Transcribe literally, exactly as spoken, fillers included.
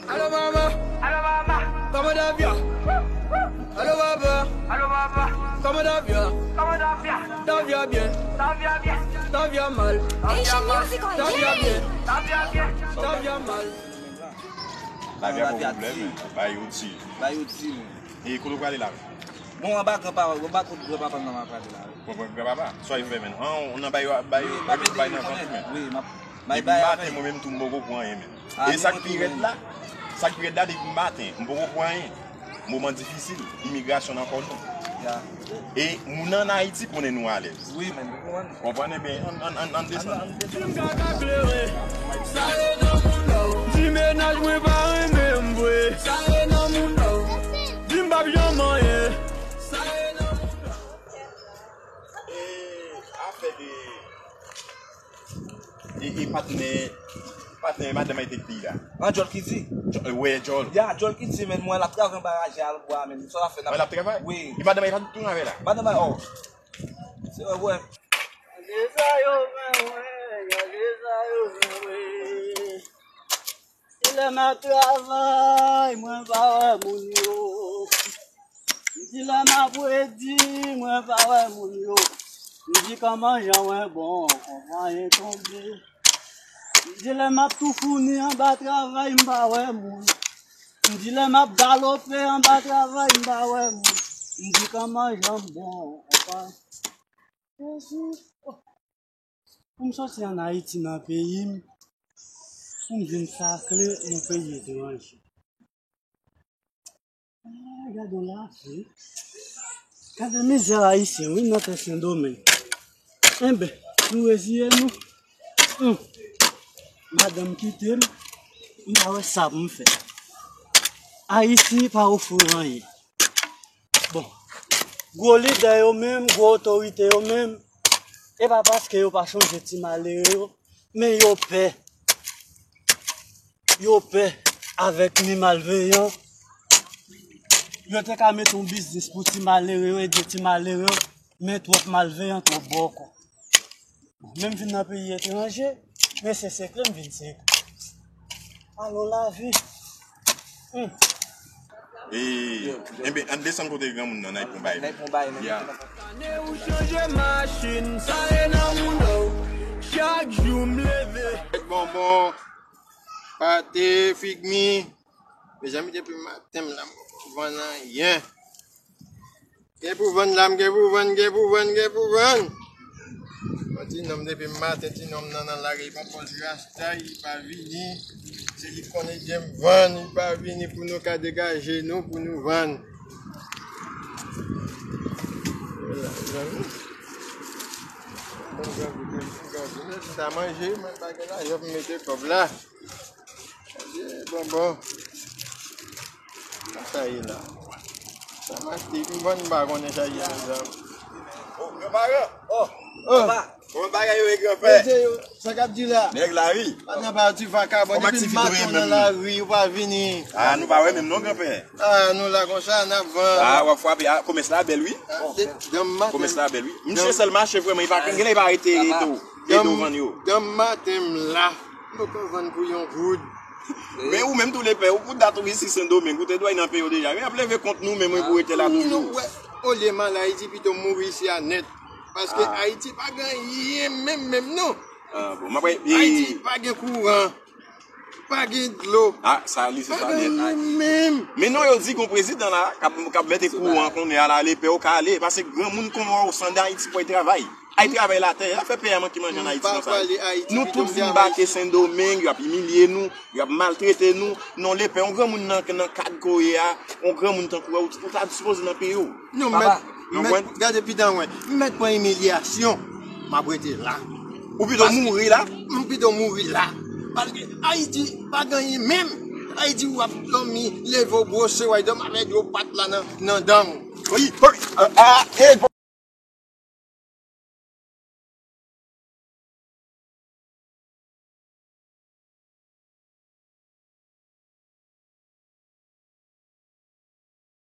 Allô maman, allô maman, comment ça va? Allô papa, allô papa, comment ça va? Comment ça va? Ça va bien, ça va bien, ça va mal, ça va bien, ça va bien, ça va mal. Lavi a pa pwoblèm, men. Bay yo di. Bay yo di, men. E kote w prale la? Bon, anba granpapa, anba kot granpapa m nan m ap prale la. Bon, bon, granpapa, sa w fè, men? An, ou nan bay, bay, wi, bay, bay nan vant, men. Wi, m ap, m ap bay avè. Depi maten, mwen menm tou, m poko pran anyen, men. E sa k pi rèd la, sa k pi rèd la, depi maten, m poko pran anyen. Moman difisil, imigrasyon nan kò nou. E moun ann Ayiti konnen nou alèz. Wi, men, ou konprann? Konprann, ebyen, ann, ann, ann, ann desann. Di m kaka klere, sa ye nan moun nan. Di mennaj mwen pa renmen m vre, sa ye nan moun nan. Di m p ap janm anyen, sa ye nan moun nan. E afè de E, e patnè, patnè madanm Ayiti ki la. An djòl ki di. Djòl, wè, djòl. Ya, djòl ki di, men mwen l ap travay anba raje a lòt bò a, men sa l ap fè. Wè, l ap travay? Wi. E madanm Ayiti pa tounen avè la? Madanm Ayiti, oh. Se wè, wè. Gade sa yo fè mwen, gade sa yo fè mwen. Se lè m ap travay, mwen pa wè moun yo. M di lè m ap redi, mwen pa wè moun yo. M di kòman jan mwen bon, kòman yen tonbe. M di lè m ap tou founi anba travay, m pa wè moun. M di lè m ap galope anba travay, m pa wè moun. M di kòman jan m bon, kòman. Jezi, oh. Pou m sòti ann Ayiti nan peyi m, pou m vin sakle nan peyi etranje. Ah, gade yon lavi. Gade mizè Ayisyen, wi, nan tè Sendomeng. Enben, nou reziye nou. Hum. Madanm kite m, m pa wè sa pou m fè. Ayiti pa ofri w anyen. Bon, gwo lidè yo menm, gwo otorite yo menm, e pa paske yo pa sonje ti malere yo, men yo pè. Yo pè avèk ni malveyan. Yo te ka mete yon biznis pou ti malere yo, ede ti malere yo, men twòp malveyan, twòp bòkò. Men m vin nan peyi etranje, men se sekre m vin sekre. Alo lavi. Hmm. E, enben, ann desann kote granmoun nan, n a pran bay. N a pran bay, men. Ya. Ane ou chanje machin, sa e nan moun ou. Chak jou m leve. Kèk bonbon, pate, figmi. Mezanmi, depi maten m la, m poko vann anyen. Gen pou vann la, m gen pou vann, gen pou vann, gen pou vann. Bon, ti nonm depi maten, ti nonm nan nan lari, pa pòz rasta, li pa vini. Se li k konn ede m vann, li pa vini pou nou ka degaje nou, pou nou vann. Sa manje, mwen pa gen lajan pou mete kòb la. Gade bonbon. Sa ye la. Sa m achte, m vann m pa konnen sa ye la. Oh, granparan. Oh, oh. Papa. Kòman bagay yo ye, granpè? Mesye yo, sa k ap di la? Nèg lari. Pa nan pa ti vakabon, depi maten w nan lari, ou pa vini. Ah, nou pa wè menm non, granpè. Ah, nou la konsa, n ap vann. Ah, w ap frape. Ah, komès la bèl, wi. Komès la bèl, wi. Misye sèl mache vrèman, li pa, gen lè li pa rete Edo, Edo vann yo. Depi maten m la. M poko vann pou yon goud. Men ou menm tou lepè, ou pou dat ou isi Sendomeng, ou te dwe nan peyi w deja. Men y ap leve kont nou menm wi pou rete la toujou. Nou wè, olye m al Ayiti, pito m mouri isi a nèt. Paske Ayiti pa gen anyen menm menm non. Ah, bon, m ap Ayiti pa gen kouran, pa gen dlo. Ah, sa li se sa nèt. Pa gen anyen menm. Men non, yo di gon prezidan la k ap, k ap mete kouran kounye a la, lepè w ka ale, paske granmoun konn wè w san dan Ayiti pou al travay. Ay travay latè, y ap fè peye a manke manje ann Ayiti konsa. Nou tout vin bake Sendomeng, y ap imilye nou, y ap maltrete nou. Non, lepè, yon granmoun nan, nan kad koye a, yon granmoun tankou w, ou ta sipoze nan peyi w. Non, mèt, mèt, gade pidan mwen, m mèt pran imilyasyon, m ap rete la. Ou pito mouri la? M pito mouri la. Paske Ayiti pa gen anyen menm. Ayiti w ap dòmi, leve w bwose w, ay dòmi avèk yon pat la nan, nan dan w. Wi, wi, ah, ah, eh,